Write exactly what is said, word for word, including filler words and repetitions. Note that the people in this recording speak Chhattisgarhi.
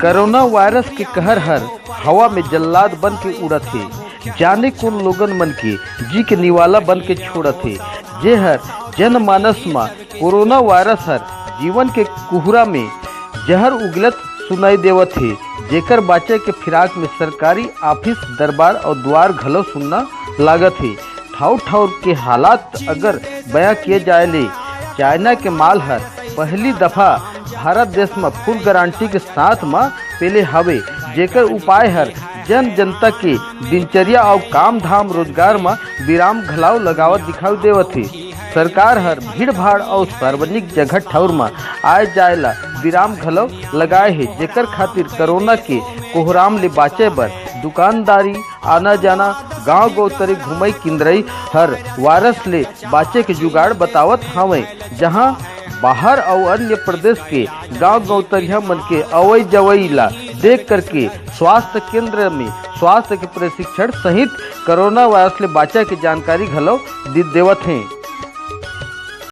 कोरोना वायरस के कहर हर हवा में जल्लाद बन के उड़त हे, जाने कोन लोगन मन के जी के निवाला बन के छोड़त हे, जेहर जनमानस म कोरोना वायरस हर जीवन के कुहरा में जहर उगलत सुनाई देवत हे, जेकर बाचे के फिराक में सरकारी ऑफिस, दरबार अउ द्वार घलो सुन्ना लागत हे। ठाउर ठाउर के हालात अगर बयां किए जाए ले, चाइना के माल हर पहली दफा भारत देश म फुल गारंटी के साथ म पेले हवे, जेकर उपाय हर जन जनता के दिनचर्या अउ काम धाम रोजगार म विराम घलाव लगावत दिखाई देवत हे। सरकार हर भीड़ भाड़ अउ सार्वजनिक जगह ठउर म आए जाए ला विराम घलो लगाए हे, जेकर खातिर कोरोना के कोहराम ले बाचे बर दुकानदारी, आना जाना, गांव गौतरी घुमई किंदरई हर वायरस ले बाचे के जुगाड़ बतावत हावय, जहां बाहर अउ अन्य प्रदेश के गांव गौतरिया मन के अवई जवई ला देख करके स्वास्थ्य केंद्र में स्वास्थ्य के प्रशिक्षण सहित कोरोना वायरस ले बाचे के जानकारी घलो दे देवत हें।